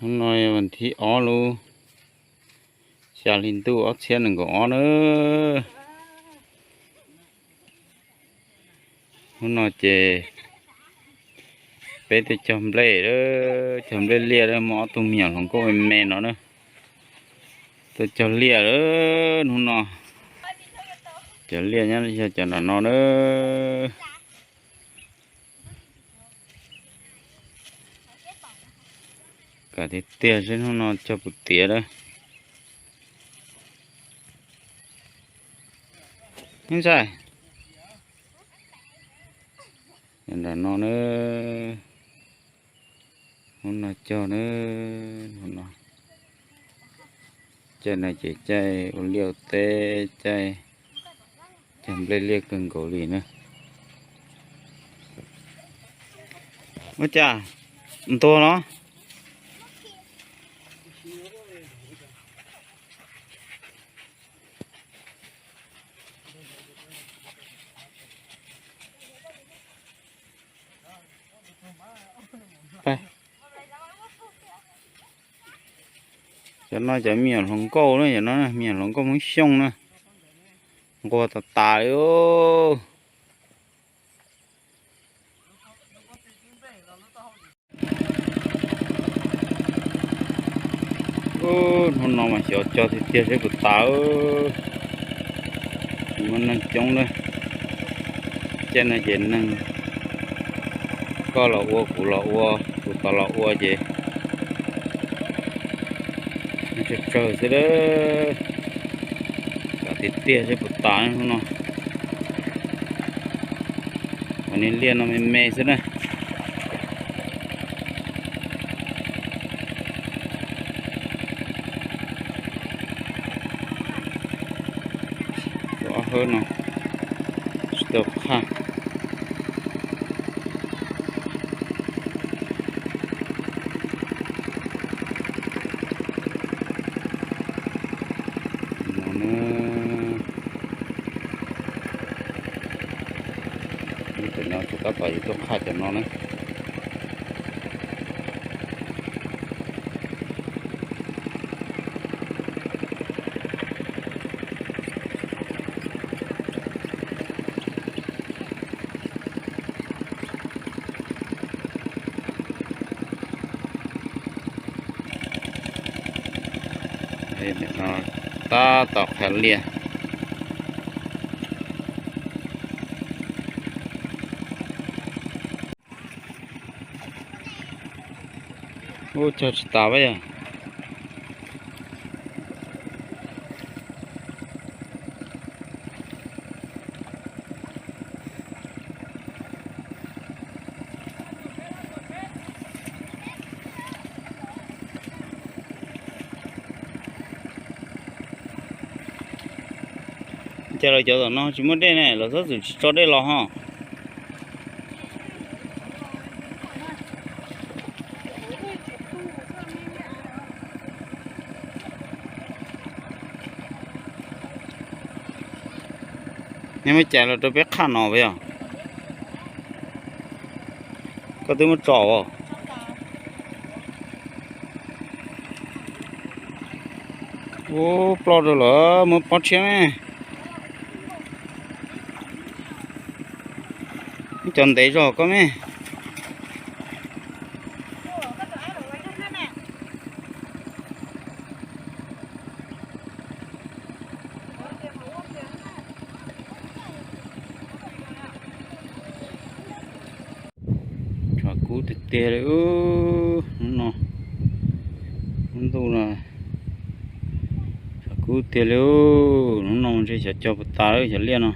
Hnub no vas thib ob lub xya hli ntuj ob txhiab nees nkaum ob na. Hnub no ces peb tuaj cog nplej, cog nplej liaj, muaj ob tug me nyuam hluas nkauj me me no na. Tuaj cog liaj hnub no. Cov liaj nyob yog cov nram no na. Kam tiag tiag seb hnub no cog puas tiav lawm. Ntxhais, nram no na, hnub no cog na, hnub no caij no ces caij ua liaj ua teb, caij cog nplej liaj kawg nkaus li na. Ua cas ntuag los? Cov no cov me nyuam hluas nkauj na, cov no me nyuam hluas nkauj Hmoob Xyooj na, nquag tas tas li. Hnub no mas xyov cog tiag tiag seb puas tas. Muaj neeg coob na, caij no ces neeg, koj los ua, kuv los ua, tus tod los ua ces tsawg tsawg xwb lawm. Kam tiag tiag seb puas tas hnub no. Cov niag liaj no me me xwb na. Tus ob hawb no tsis tau qhaj. Cov no tsis tab tom yuav tuaj qhaj cov no na. No tab tom qhia liaj. Ub, cog tsis tas pab yog. Cas lawv cov tom no tsis muaj dej ne, lawv txhob txwm tsis tso dej los ho. Nej muab cais los rau peb qhaj no puas yog? Koj twb muab tso as. Ub, ploj rau lawm, muab pob tshiab me. Cov ntev zog koj me. Tshav kub tiag tiag li ub, hnub no, hnub ntuj no tshav kub tiag li ub. Hnub no ntshe xyov cog puas tas lawm xyov liaj no.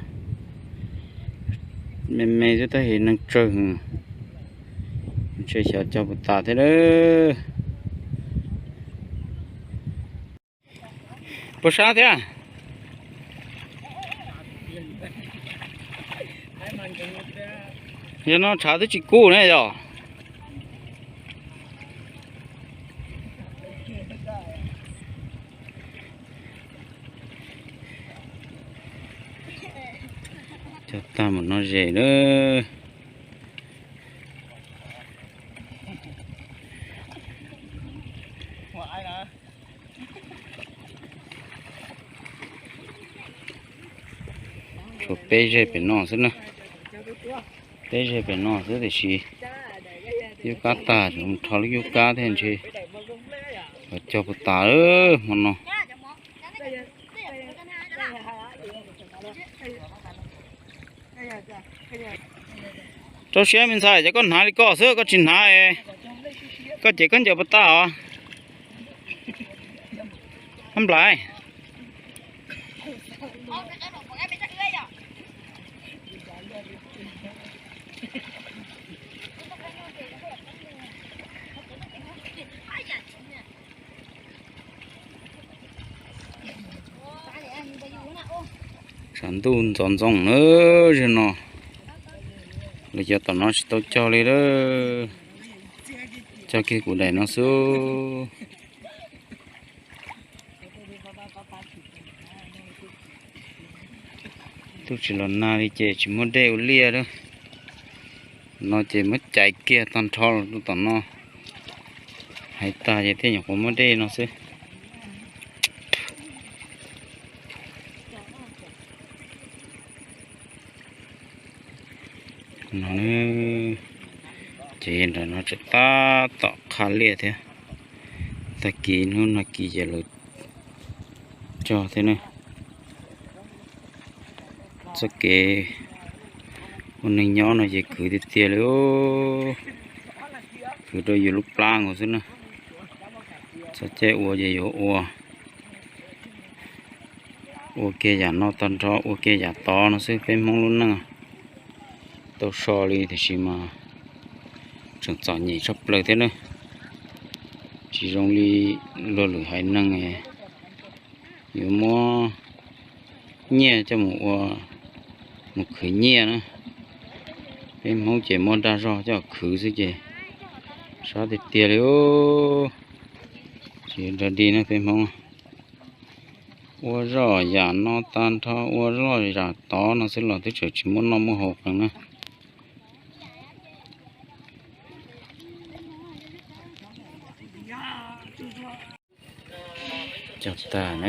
Me me xwb tab sis neeg tsawg, ntshe xyov cog puas tas thiab lawm. Puas sab thiab? Yog no tshav twb tsis kub ne yog. Cog tag mus no ze lawm. Tshuav peb zeg pem no xwb na. Peb zeg pem no xwb tiam sis yub kab tag, rho lub yub kab thiab ntshe yuav cog puas tas hmo no. Rau siab me ntxhais, ces koj hnav li koj xwb, koj tsis hnav, koj ces koj ncaws puas tas os? Hab nplais. Tshav ntuj ntxoov ntxoo na, zaum no los cov tom no tsis tau cog li lawm, cog kiag kuv daim no xwb. Tus tsis los nag li ces tsis muaj dej ua liaj lawm. No ces muab cais kiag tag nrho los rau tom no, hais tag ces thiaj nyuam qhuav muaj dej no xwb. No ces nram no tseem tab tom qha liaj thiab. Tag kis hnub no kis ces lawv cog thiab ne. Txoj kev ua neeg nyob no ces khwv tiag tiag li, khwv rau yus lub plab nkaus xwb na. Txog caij ua ces yuav ua, ua kiag yam no tag nrho, ua kiag yam tod no xwb. Peb Hmoob lub neej tau so li tiam sis mas tseem txom nyem tshaj plaws thiab na. Tsis zoo li luag lwm haiv neeg yuav muab nyiaj coj mus ua, mus khwv nyiaj na. Peb Hmoob ces muab dag zog coj khwv xwb ces sab tiag tiag li. Tsis nrog dig na peb Hmoob. Ua zoj yam no tag nrho, ua zoj yam tod no xwb los twb tseem tsis muaj noj muaj haus qees na. Cog tag na,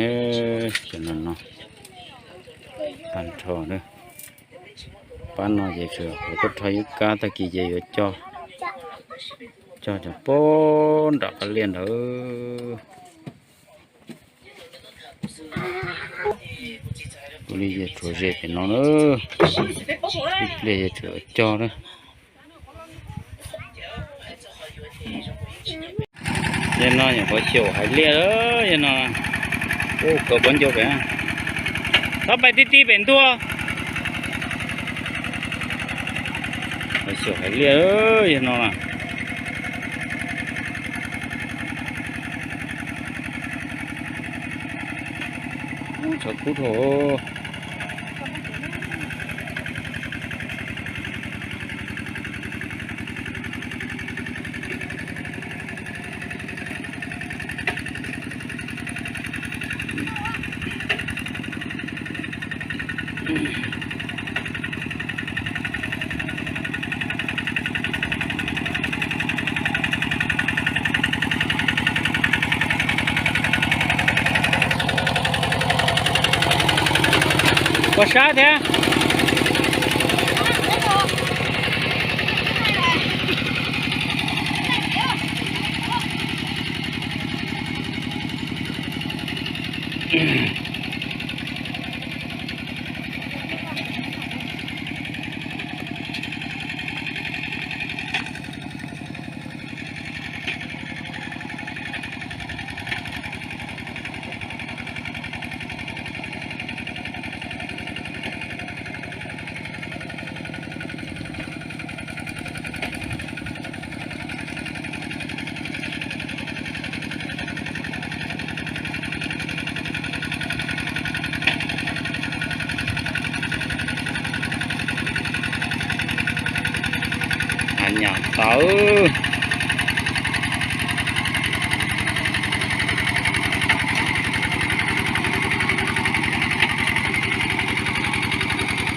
cov no no tag nrho na. Pab no ces tsuas ua tuaj rho yub kab, tag kis ces yuav cog, cog cov pab nram qab liaj ntawd. Ua li ces tshuav ze pem no na, ib pliag ces tseem cog na. Yog no nyuam qhuav xyaum hais liaj, yog no, ub, kawg pob ncau pem, txhob pais tib tib pem ntuj. Qhuav xyaum hais liaj, yog no na. Tshav kub dhau. Ua sab thiab. Hav nyam tawv.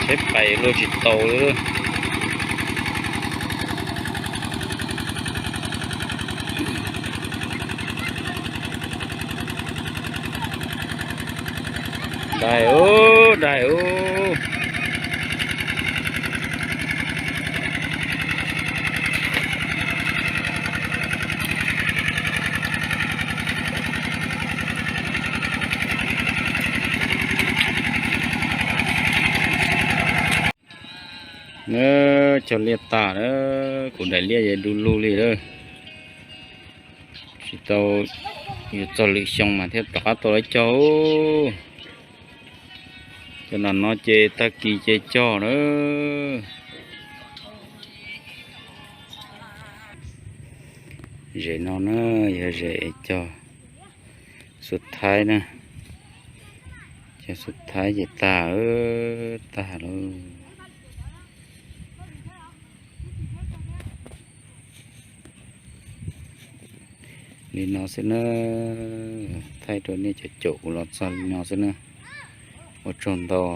Tsheb pais luaj tsis tau li. Dai ub, dai ub. Cog liaj tag na, kuv daim liaj yeej du lug li lawm. Tsis tau, yuav txog lwm xyoo mas thiaj rov qab tau lawv cog. Cov no ces tag kis ces cog na. Zem no na, yog zem cog xub thaib na, cog xub thaib ces tag, tag lawm. Li no xwb na, thaij rau nej cov caum kuv los txog li no xwb na. Ua tsaug ntau.